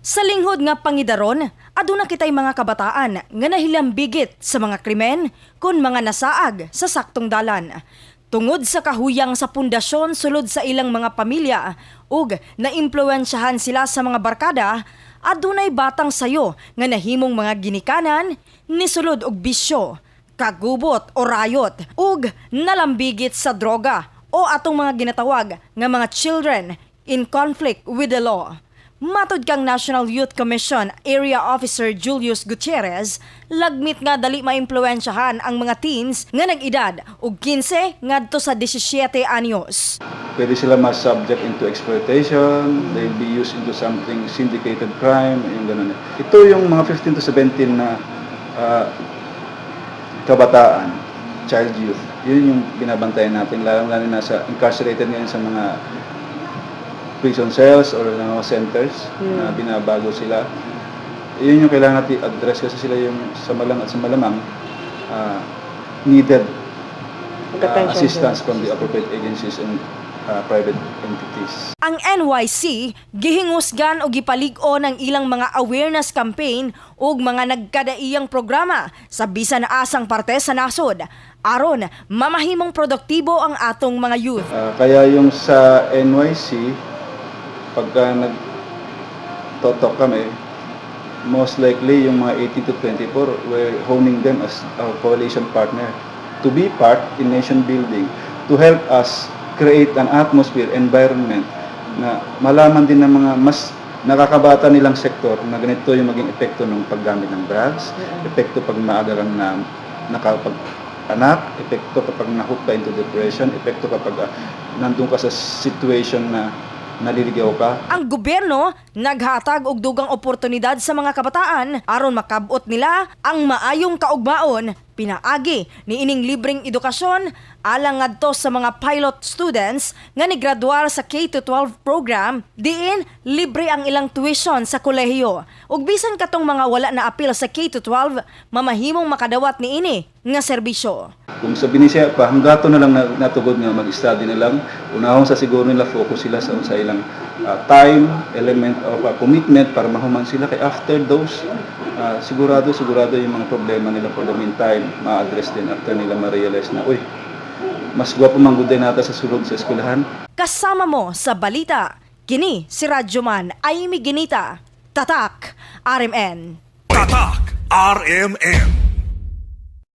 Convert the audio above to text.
Sa linghod nga pangidaron, aduna kitay mga kabataan nga nahilambigit sa mga krimen kun mga nasaag sa saktong dalan. Tungod sa kahuyang sa pundasyon sulod sa ilang mga pamilya ug naimpluwensyahan sila sa mga barkada, adunay batang sayo nga nahimong mga ginikanan nisulod og bisyo, kagubot o rayot ug nalambigit sa droga o atong mga ginatawag nga mga children in conflict with the law. Matod kang National Youth Commission Area Officer Julius Gutierrez, lagmit nga dali maimpluwensyahan ang mga teens nga nag-edad og 15 ngadto sa 17 anyos. Pwede sila ma-subject into exploitation, they'll be used into something syndicated crime, yung ganun. Ito yung mga 15 to 17 na kabataan, child youth. Yun yung binabantayan natin, lalo-lalo na sa incarcerated ngayon sa mga prison cells or mga centers na binabago sila. Yun yung kailangan natin address kasi sila yung sa malang at sa malamang needed Attention assistance from the appropriate agencies and private entities. Ang NYC gihingusgan og gipalig-on ang ilang mga awareness campaign ug mga nagkadaiyang programa sa bisan asang parte sa nasod aron mamahimong produktibo ang atong mga youth. Kaya yung sa NYC, pagka nag-totok kami, most likely yung mga 18 to 24, we're honing them as our coalition partner to be part in nation building, to help us create an atmosphere, environment na malaman din ng mga mas nakakabata nilang sektor na ganito yung maging epekto ng paggamit ng drugs, epekto pag maaga kang na nakapag-anak, epekto kapag na-hook ka into depression, epekto kapag nandun ka sa situation na naliligaw ka. Ang gobyerno naghatag og dugang oportunidad sa mga kabataan aron makab-ot nila ang maayong kaugmaon pinaagi niining libreng edukasyon alang ngadto sa mga pilot students nga nigraduar sa K-12 program, diin libre ang ilang tuition sa kolehiyo. Ug bisan katong mga wala na apil sa K-12, mamahimong makadawat niini nga serbisyo. Kung sa Binisaya pa, hanggato na lang natugod nga mag-study na lang, unahon sa siguro nila, focus sila sa ilang time, element of commitment para mahuman sila. Kay after those, sigurado, sigurado yung mga problema nila for the meantime, ma-address din after nila ma-realize na, uy, mas gwapo man gud nata sa sulod sa eskwelahan. Kasama mo sa balita, kini si Radyoman Amy Ginita. Tatak, RMN. Tatak RMN.